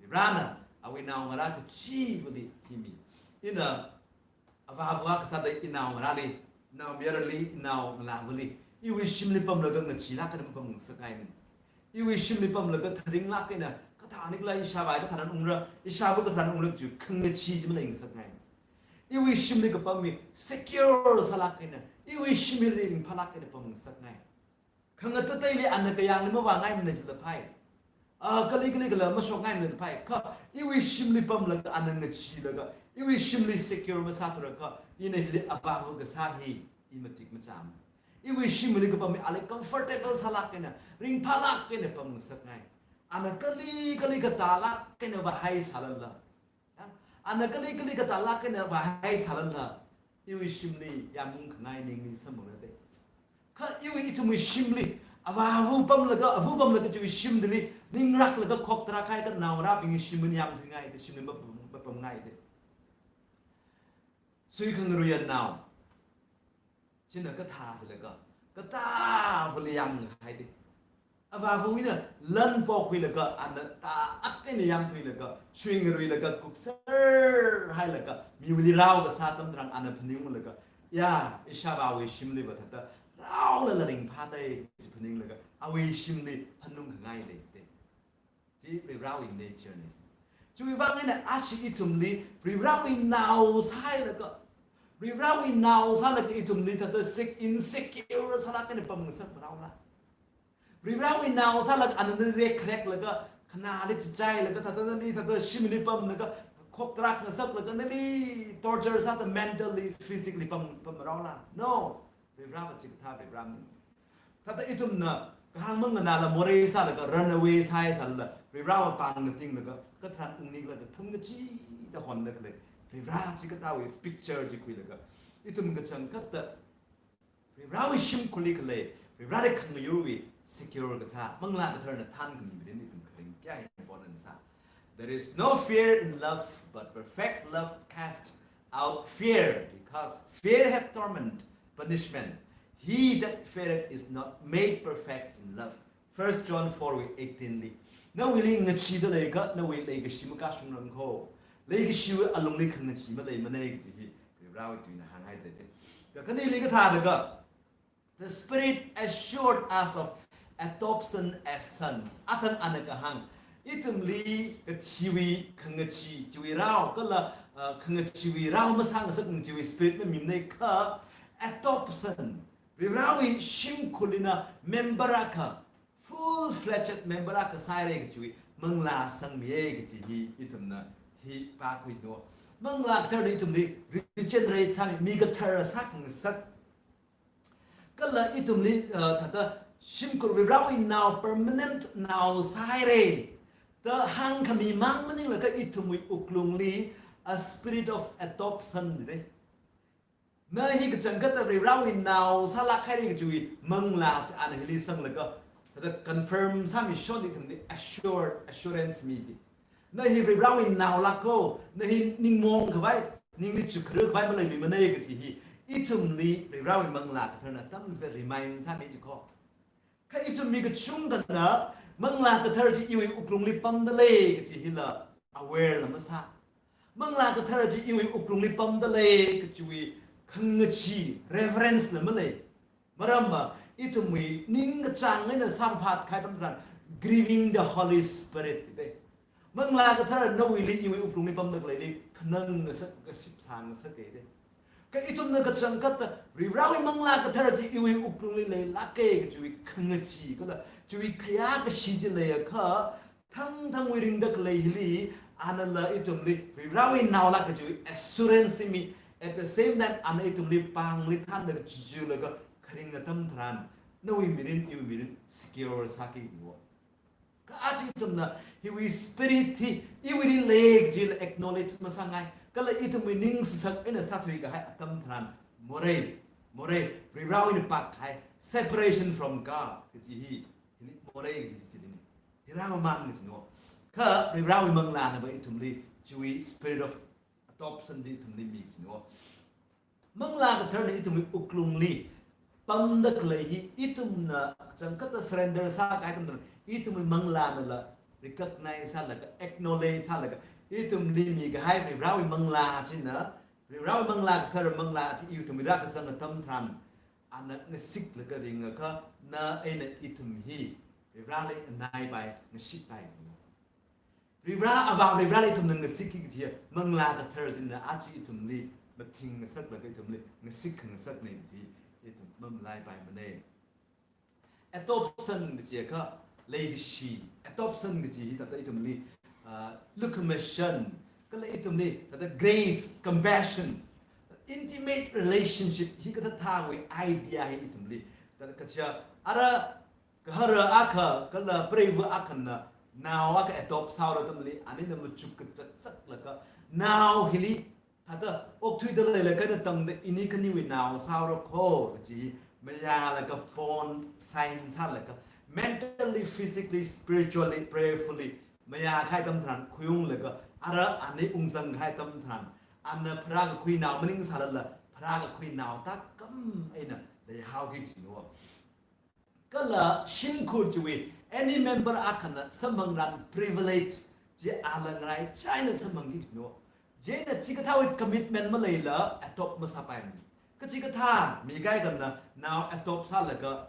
Varivarana awui naongarā kachivali thimi. Ina avāva kasāda inaongarāli, naomayarali, naongalāvali, iwui shimli pamlaga ngacheelāk eina mapamngasakngaimana. Iwui shimli pamlaga tharinglāk eina, kathānikhala ishāvā katharan ungra, ishāva katharan ungra kaji khangachee chi maleingasakngaimana. Iwui shimli kapam hi secure sālāk eina, iwui shimli ringphālāk eina pamngasakngai. Khangateiteili ana kayāngli mavāngaimana jilala phai. Ah, kali kali kala mashokngaimana phai. Kha iwui shimli pamlaga ana ngacheelaga, iwui shimli secure masāthurakha, ina hili avāva kasā hi, i matik macham. Iwui shimli kapam hi ali comfortable sālāk eina, ringphālāk eina pamngasakngai. Ana kali kali katālāk eina vāhai sālala, ya, ana kali kali katālāk eina vāhai sālala, iwui shimli yāmung khangai ningli samphangda lei. Kha iwui ithumwui shimli, avā ava pamlaga, ava pamlaga chiwui shimli, ninglāklaga khoktarākahai kha naongarābingwui shim eina yāmthuingaida, shim eina mapam, mapamngaida. Suikhangaruiya nao china kathā sālaga, katāvali yāmhaida. Avā avawui eina lan pokhuilaga, ana tālāk eina yāmthuilaga, suingaruilaga, kupserhailaga, miwuili rao kasā atam tharan ana phaningunglaga, ya, ishāvāwui shimliva thāda raolala ringphādalei kaji phaninglaga, awui shimli phanung khangai leida. Chi Varivarāwui nature na. Chiwui vang eina ashi ithumli Varivarāwui nao sāhailaga, Varivarāwui nao sālaga ithumli thāda sek, insecure sālāk eina pamngasak maraola. Varivarāwui nao sālaga ana nali rekkhareklaga, khanāli chichailaga, thāda nali thāda shimli pamlaga, khoktarāk ngasaklaga, nali torture sāda mentally, physically pam, pam maraola. No. Varivarāva chikathā Varivarā maning. Thāda ithumna kahāng manganāla morei sālaga, run away sāhai sālala, Varivarāva pāng ngatinglaga, katharan ungnikhala da thangkachida honda khalei Varivarā chikathāwui picture chi khuilaga, ithum kachangkhatta Varivarāwui shimkhurli khalei, Varivarāli khangayurwui secure kasā, Manglā Katharana thānkhami mirin ithum kharing kayākha important sā. There is no fear in love, but perfect love casts out fear, because fear hath torment, punishment. He that feareth is not made perfect in love. First John four wui eighteen li. Nawuili ngachida leiakha, nawui leikashi makashungrang kho. Leikashiwui alungli khangachee maleimanei kaji hi Varivarāwui tuina hānghaida lei. Kakhaneli kathāda kha, the Spirit assured us of adoption as sons. Athang ana kahāng, ithumli kathiwui khangachee, chiwui rao, kala, uh, khangacheewui rao masāngasakmana chiwui Spirit mamimanei kha, adoption, Varivarāwui shimkhurli na member akha, full-fledged member akha sāhaira kajiwui manglā sangmiya kaji hi ithumna hi pākhuino. Manglā Katharana ithumli regenerate sāmi, mi kathar sākhangasak. Kala ithumli, uh, thāda shimkhur Varivarāwui nao, permanent nao sāhaira da hāngkhami mang maningla kha ithumwui wuklungli a spirit of adoption lei. Na hi kachangkhatta Varivarāwui nao sālākhaira kajiwui manglā chi ana hili sanglaga, thāda confirm sāmi shon ithumli assured, assurance mi chi. Na hi Varivarāwui naolāk kho, na hi ningmaong khavai, ningli chukkhara khavai maleiluimanei kaji hi, ithumli Varivarāwui Manglā Katharana tamsā remind sāmi chi kho. Kha ithum mi kachungkhana Manglā Kathara chi iwui wuklungli pamda lei kaji hila aware la masā. Manglā Kathara chi iwui wuklungli pamda lei kajiwui khangachee, reverence la malei. Maramva, ithumwui ningkachāng eina samphangkahai atam tharan, grieving the Holy Spirit da lei. Manglā Kathara nawuili iwui wuklungli pamda khaleili khanang ngasak, kaship sāngasaka da. Kha ithumna kachangkhatta Varivarāwui Manglā Kathara chi iwui wuklungli leilāka kajiwui khangachee kala chiwui khayākashi chi leiakha, thangthangwui ringda khalei hili, anala ithumli Varivarāwui naolāk kajiwui assurance mi, at the same time, ana ithumli pāngli thānda kachichulaga kharing atam tharan, nawui mirin, iwui mirin secure sāki no. Kha aja ithumna hiwui Spirit hi iwuili lei kajila acknowledge masāngai. Kala ithumwui ning sasak eina sāthuikahai atam tharan, morei, morei, Varivarāwui eina pākkahai, separation from God kaji hi, hili morei kaji chi lei. Hi rāmamān kaji no. Kha Varivarāwui Manglānava ithumli chiwui spirit of adoption chi ithumli mi kaji no. Manglā Katharana ithumwui wuklungli pamda khalei hi ithumna kachangkhatta surrender sākahai atam tharan ithumwui manglānala recognize sālaga, acknowledge sālaga, ithumli mikahai Varivarāwui Manglā china, Varivarāwui Manglā Kathara Manglā chi ithumli rākazang atam tharan, ana ngasiklaga ringakha, na eina ithum hi Varivarāli nganaipai, ngasitpai. Varivarā, Avā Varivarāli ithumna ngasikki kaji, Manglā Kathara china aja ithumli mathing ngasaklaga ithumli ngasik khangasakna kaji ithum mamalaipaimana. Adoption kajiakha leikashi, adoption kaji hi thāda ithumli, ah, lukhamashan, kala ithumli thāda grace, compassion, intimate relationship, hikathāthāwui idea hi ithumli thāda kaja, ara gahara akha kala preiva akhana nao akha adopt sāhaora atamli, anina machuk kazat saklaga, nao hili thāda okthuida leilakha eina tangda ini khaniwui nao sāhaora kho kaji mayālaga bond sign sālaga, mentally, physically, spiritually, prayerfully mayākahai atam tharan khuiunglaga, ara ani ungzangkahai atam tharan, ana pharākakhui nao maningsālala, pharākakhui nao tākam eina leihaoki kajina. Kala shimkhur chiwui any member akhana samphangran privilege chi ala ngaraichā eina samphangki kajina. Chieina chikathāwui commitment maleila adopt masāpaimana. Kachikathā mi kaikhana nao adopt sālaga,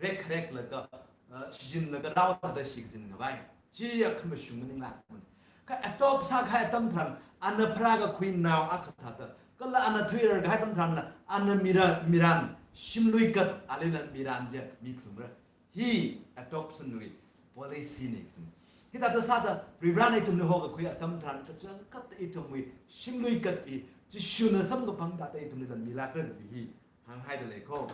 rekhareklaga, uh, shichinlaga rao thāda shichin khavai, chiya khamashung maninglākmana. Kha adopt sākahai atam tharan, ana pharākakhui nao akha thāda, kala ana thuirarkahai atam tharanla, ana mira, miran, shimluikat alila miran chiya miphalungra. Hi adoption wui policy na kajina. Hithāda sāda Varivarana ithumli hokakhui atam tharan kachangkhat ithumwui shimluikat hi Jishuna samkaphang thāda ithumlila milākra kaji hi hānghaida lei kho.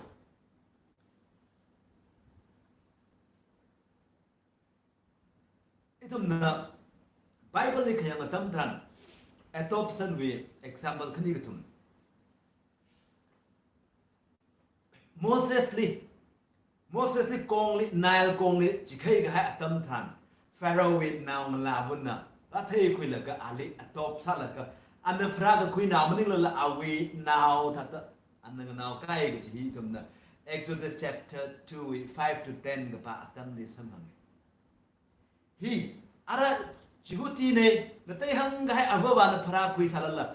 Ithumna Bible li khayang atam tharan adoption wui example khani kathum. Moses li, Moses li kongli, Nile kongli chikhai kahai atam tharan, Pharaoh wui naongalāvana rātheikhuilaga ali adopt sālaga, ana pharākakhui nao maninglala awui nao thāda ana nganaokai kaji hi ithumna Exodus chapter two wui five to ten kapā atamli samphangi. Hi, ara Jihudina, ngateihāng kahai avāvana pharākhui sālala,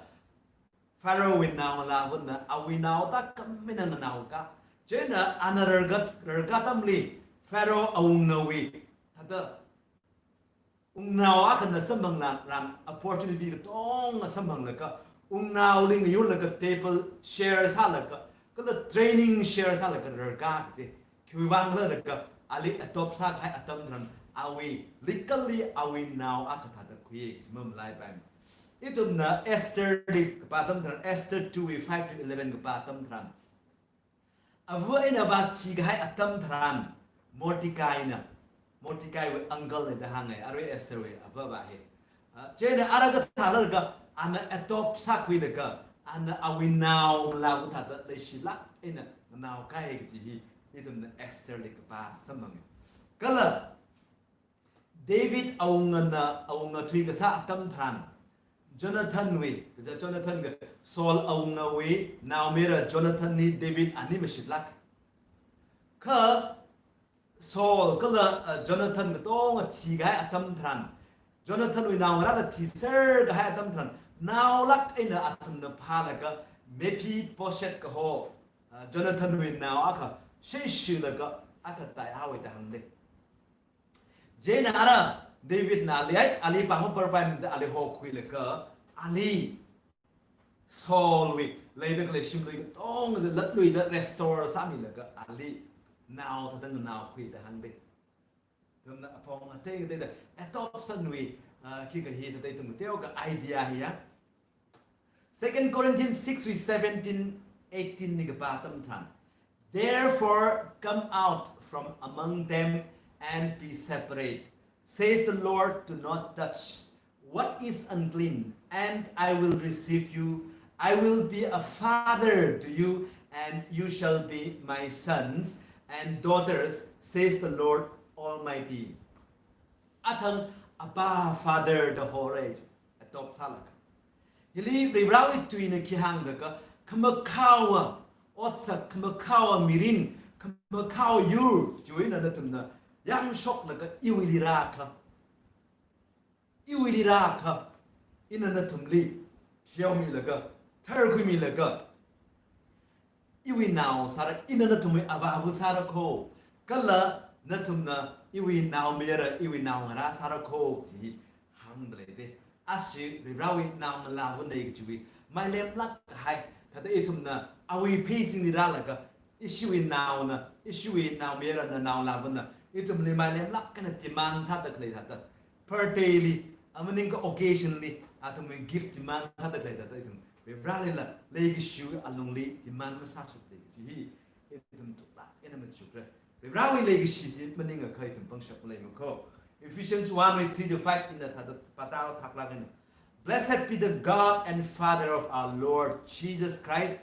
Pharaoh wui naongalāvana awui nao tākam eina nganaoka. Chieina ana rarka, rarka atamli Pharaoh awungawui thāda wungnao akhana samphangran, ran opportunity katonga samphanglaga, wungnaoli ngayurlaga table share sālaga, kala training share sālaga rarka kaji. Khiwuivang khala jiakha ali adopt sākahai atam tharan awui legally awui nao akha thāda khuiya kaji mamalaipaimana. Ithumna Esther li kapā atam tharan, Esther two wui five to eleven kapā atam tharan, avā eina avā thikahai atam tharan, Mordecai na, Mordecai wui uncle na da hānga, arui Esther wui avāva hi. Ah, chieina ara kathā lāka, ana adopt sākhuilaga, ana awui naongalāva thāda leishilāk eina nganaokai kaji hi ithumna Esther li kapā samphangi. Kala David awungana, awunga thuikasā atam tharan, Jonathan wui, kaja Jonathan ka Saul awungawui naomayara Jonathan hi David ani mashitlāk. Kha Saul kala, uh, Jonathan katonga thikahai atam tharan, Jonathan wui naongarāla thiserkahai atam tharan, naolāk eina athumna phālaga Mephibosheth kaho, uh, Jonathan wui nao akha, sheshilaga akha taihaowa da hāngda lei. Chieina ara David na ali, ai, ali pāng maparpaimana da ali hokhuilaga, ali Saul wui leida khalei shimlui katonga latluida restore sāmilaga ali nao thāda nganaokhui da hāngda lei. Ithumna apong atei ateida adoption wui, ah, khikha hi thāda ithum teokha idea hiya. Second Corinthians six wui seventeen, eighteen li kapā atam tharan, "Therefore come out from among them and be separate, says the Lord, do not touch what is unclean, and I will receive you. I will be a father to you, and you shall be my sons and daughters, says the Lord Almighty." Athang Abba Father da hora, adopt sālaga. Hili Varivarāwui tuina khi hāng jiakha, khamakhao otsak, khamakhao mirin, khamakhao yur chiwui eina nathumna yangshoklaga iwuili rākha, iwuili rākha, ina nathumli pheomilaga, tharkhuimilaga, iwui nao sāra, ina nathumwui avāva sāra kho, kala nathumna iwui naomayara, iwui naongarā sāra kho, chi hāngda lei da. Ashi Varivarāwui naongalāvana kajiwui mailemlāk kahai, thāda ithumna awui pheisinli rālaga, ishiwui naona, ishiwui naomayarana, naongalāvana ithumli mailemlāk eina demand sāda khalei thāda, birthday li, a maningakha occasion li, athumwui gift demand sāda khalei thāda ithum Varivarālila leikashiwui alungli demand masāshapda lei kaji hi ithum thuklāk eina machukra. Varivarāwui leikashi chi maningakha ithum pangshap maleima kho. Ephesians one with three to five in the thata patal thaklak eina. Blessed be the God and Father of our Lord Jesus Christ,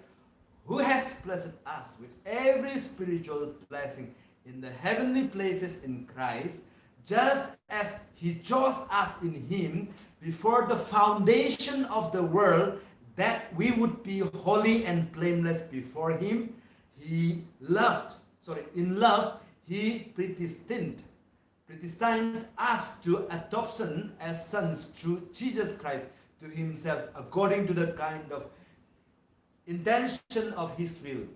who has blessed us with every spiritual blessing in the heavenly places in Christ, just as he chose us in him before the foundation of the world, that we would be holy and blameless before him. He loved, sorry, in love, he predestined predestined us to adoption as sons through Jesus Christ to himself, according to the kind of intention of his will.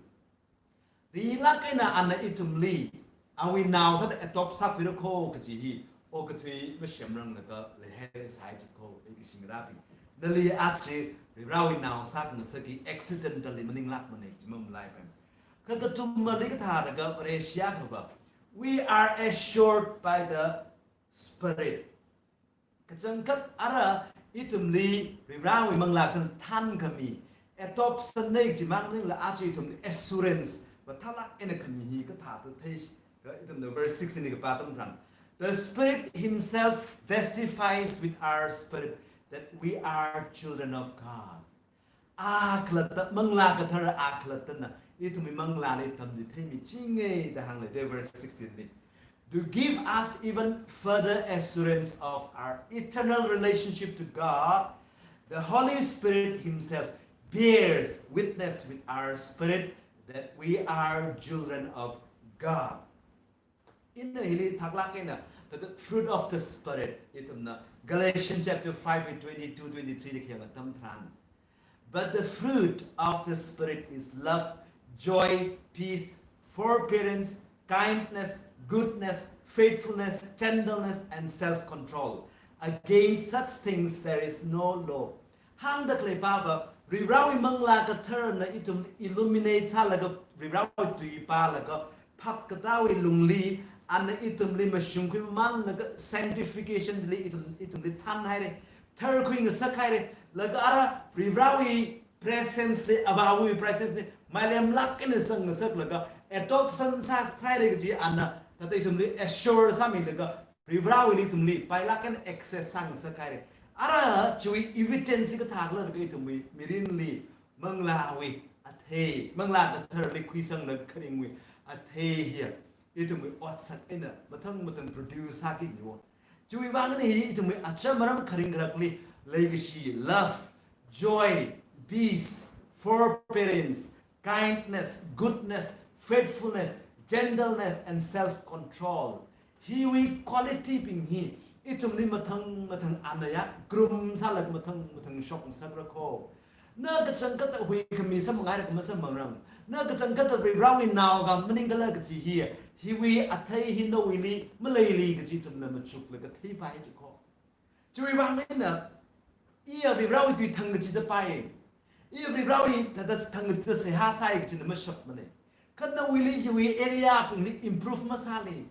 Rilak eina ana ithumli awui nao sāda adopt sākhuira kho kaji hi okathui mashamrang laga leihaira sai chi kho, leikashi ngarābing. Nali achi Varewui nao sāngasakki accidentally maninglakmana chi mamalaipai. Kha kathumali kathāda kha Vareshi akhava, we are assured by the Spirit. Kachangkhat ara ithumli Varewui manglā kathara thankhami, adoption nei chimang maningla achi ithumli assurance mathālak eina khami hi kathāda thei, kha ithumna verse sixteen li kapā atam tharan. The Spirit himself testifies with our spirit that we are children of God. A khalatta, manglā kathara a khalattana ithumwui manglāli tamchitheimi chinga da hānglei da verse sixteen li. To give us even further assurance of our eternal relationship to God, the Holy Spirit himself bears witness with our spirit that we are children of God. Ina hili thaklak eina, the fruit of the Spirit, ithumna Galatians chapter five verse twenty-two, twenty-three li khayang atam tharan. But the fruit of the Spirit is love, joy, peace, forbearance, kindness, goodness, faithfulness, gentleness, and self-control. Against such things there is no law. Hāngda khalei pava, Varewui manglā katharana ithum illuminate sālaga Varewui tui pālaga phap katāwui lungli, ana ithumli mashungkhui mamānlaga sanctification li ithum, ithumli thanhaira, tharkhui ngasakhaira, laga ara Varewui presence li, Avāwui presence li mailemlak eina zangngasaklaga adoption sā, sāhaira kaji ana thāda ithumli assure sāmilaga Varewuili ithumli pailak eina access sāngasakhaira. Ara chiwui evidence kathā khala ithumwui mirinli manglāwui athei, manglā katharali khuisanglaga kharingwui athei hiya ithumwui otsak eina mathang mathang produce sāki niwo. Chiwui vang eina hi ithumwui acha maram kharing kharakli leikashi, love, joy, peace, forbearance, kindness, goodness, faithfulness, gentleness, and self-control. Hiwui quality bing hi ithumli mathang mathang ana ya groom sālaga mathang mathang shokngasakra kho. Na kachangkhatta huikhami sāmangailaga masamang rang. Na kachangkhatta Varewui naoka maningkhala kaji hi, hiwui athei hi nawuili maleili kaji ithumna machuklaga theipai chi kho. Chiwui vang eina, iya Varewui tui thangkachida pai, iya Varewui thāda thangkachida seihā sai kajina mashapmana. Kha nawuili hiwui area bingli improve masāli.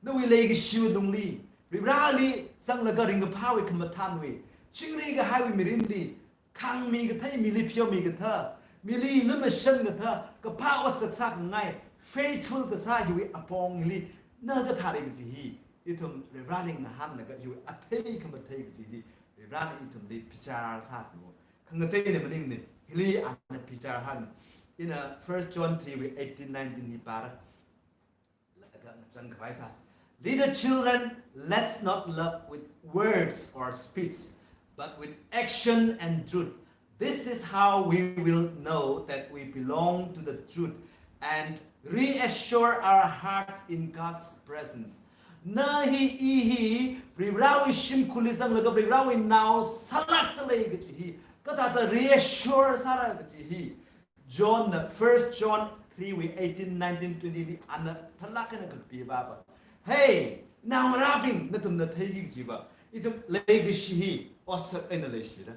Nawui leikashiwui lungli, Vareli zanglaga ringkaphāwui khamathānwui, chingri kahaiwui mirinli, khangmi kathei, mili pheomi kathā, mili lumashan kathā, kaphā otsak sākhangai, faithful kasā hiwui apongli na kathāra kaji hi ithum Vareli ngahānlaga hiwui athei khamathei kaji hi Varena ithumli bichar sākho. Khangateina maningmana, hili ana bichar hān. Ina First John three wui eighteen, nineteen hi pāra. Laga ngachang khavai sāsa. Little children, let's not love with words or speech, but with action and truth. This is how we will know that we belong to the truth and reassure our hearts in God's presence. Na hi, i hi Varewui shimkhurli zanglaga Varewui nao sālakta lei kaji hi kathāda reassure sāra kaji hi John na, First John three wui eighteen, nineteen, twenty li ana thālak eina kapi pāpa. Hey, naongarābing, nathumna theiki kajiva, ithum leikashi hi otsak eina leishira.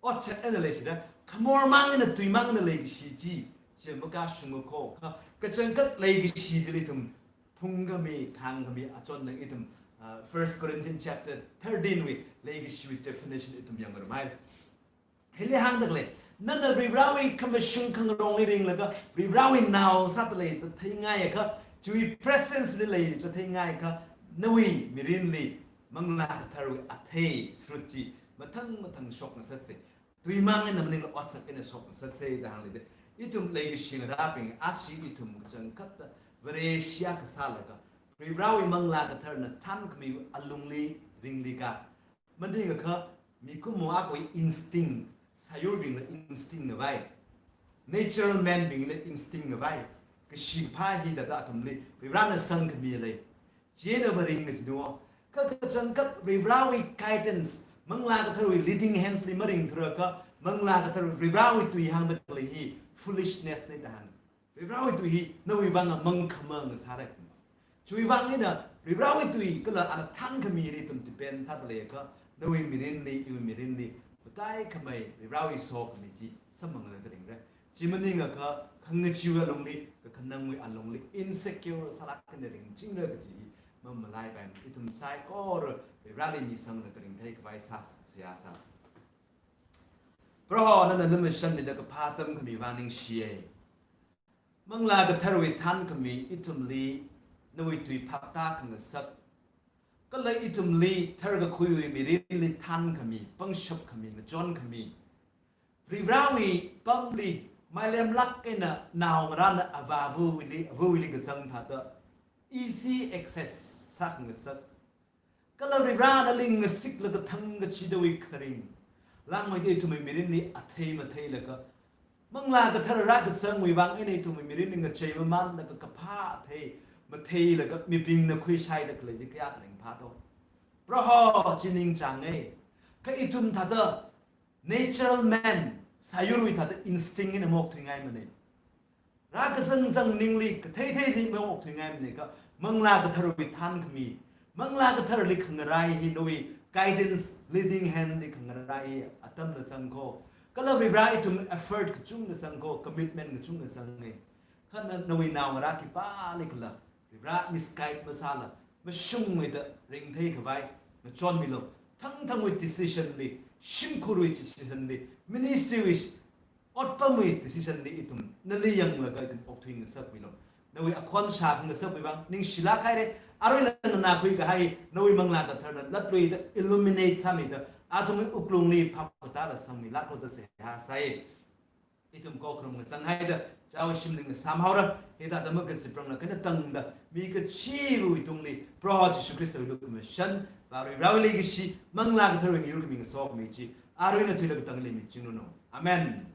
Otsak eina leishira. Khamor mang eina, tui mang eina leikashi chi, chi makashunga kho. Kha, kachangkhat leikashi chili ithum phungkhami, khangkhami achonna ithum, uh, First Corinthians chapter thirteen wui leikashiwui definition ithum yangngarumhai. Hili hāngda khalei, nana Varewui khamashung khangarongli ringlaga Varewui nao sāda leida theingaiakha, chiwui presence li leida theingaiakha, nawui mirinli Manglā Katharwui athei fruit chi mathang mathang shokngasaksa. Tuimang eina maningla otsak eina shokngasaksa da hānglei da. Ithum leikashi ngarābing, aja ithum kachangkhatta Vareshi akha sālaga, Varivarāwui Manglā Katharna thānkhami alungli ringli ka, maningakha mikumo akhawui instinct, sāyurbingla instinct na vai, natural man bingla instinct na vai, kashi kaphā hithāda athumli Varivarāna sangkhami lei. Chieina va ringna jino. Kha kachangkhat Varivarāwui guidance, Manglā Katharwui leading hands li maringthura kha, Manglā Kathar Varivarāwui tui hāngda khalei hi foolishness na da hāng. Varivarāwui tui hi nawui vang mang khamang sāra kajina. Chiwui vang eina Varivarāwui tui kala ana thānkhami hi ithum depend sāda leiakha, nawui mirinli, iwui mirinli mataikhamei Varivarāwui sokhami chi samphanglaga ringra. Chi maningakha khangacheewui alungli, kakhanangwui alungli insecure sālāk eina ringchingra kaji hi mamalaipai. Ithum saikora Varivarāli misanglaga ringthei khavai sā, seihā sāsa. Proho, nana lumashanmida kaphā tamkhami vang ningshiya. Manglā Katharwui thānkhami ithumli nawui tui phaptā khangasak, kala ithumli tharkakhuiwui mirinli thānkhami, pangshapkhami, ngachonkhami, Varivarāwui pamli mailemlāk eina naongarāna avāvawuili, avawuili kazang thāda easy access sākhangasak, kala Varivarāna ling ngasiklaga thangkachidawui kharing, langmeida ithumwui mirinli athei matheilaga, Manglā Kathar rākasangwui vang eina ithumwui mirinli ngachei mamānlaga kaphā athei matheilaga mibingna khuishaida khalei chi kayākha ringphā do. Proho, chi ningchānga. Kha ithum thāda natural man, sāyurwui thāda instinct eina maokthuingaimana. Rākazangzang ningli, katheitheili maokthuingaimana kha, Manglā Katharwui thānkhami, Manglā Katharli khangarai hi, nawui guidance, leading hand li khangarai hi atamla zangko. Kala Varivarā ithum effort kachungkha zangko, commitment kachungkha zanga. Kha na, nawui naongarā khipālikhala Varivarā misguide masāla, mashungmeida ringthei khavai ngachonmilu. Thangthangwui decision li, shimkhurwui decision li, ministry wui sh-, otpamwui decision li ithum nali yanglaga ithum okthuingasakmilu. Nawui akhon shākhangasakwui vang ningshilāk haira. Aruila nana khuikahai nawui Manglā Katharna latluida illuminate sāmida, athumwui wuklungli phap katāla sangmilāklu da seihā sai. Ithum khokharum kazang haida, chao shimli ngasām haora, hithāda makaziprangla khanatangda, mi kachiva̱wui tungli, Proho Jishu Khristawui lukhamashan, Varewui leikashi, Manglā Katharwui ngayurkhami ngasokhami chi, arui eina thuilaga katangli michinglu no. Amen.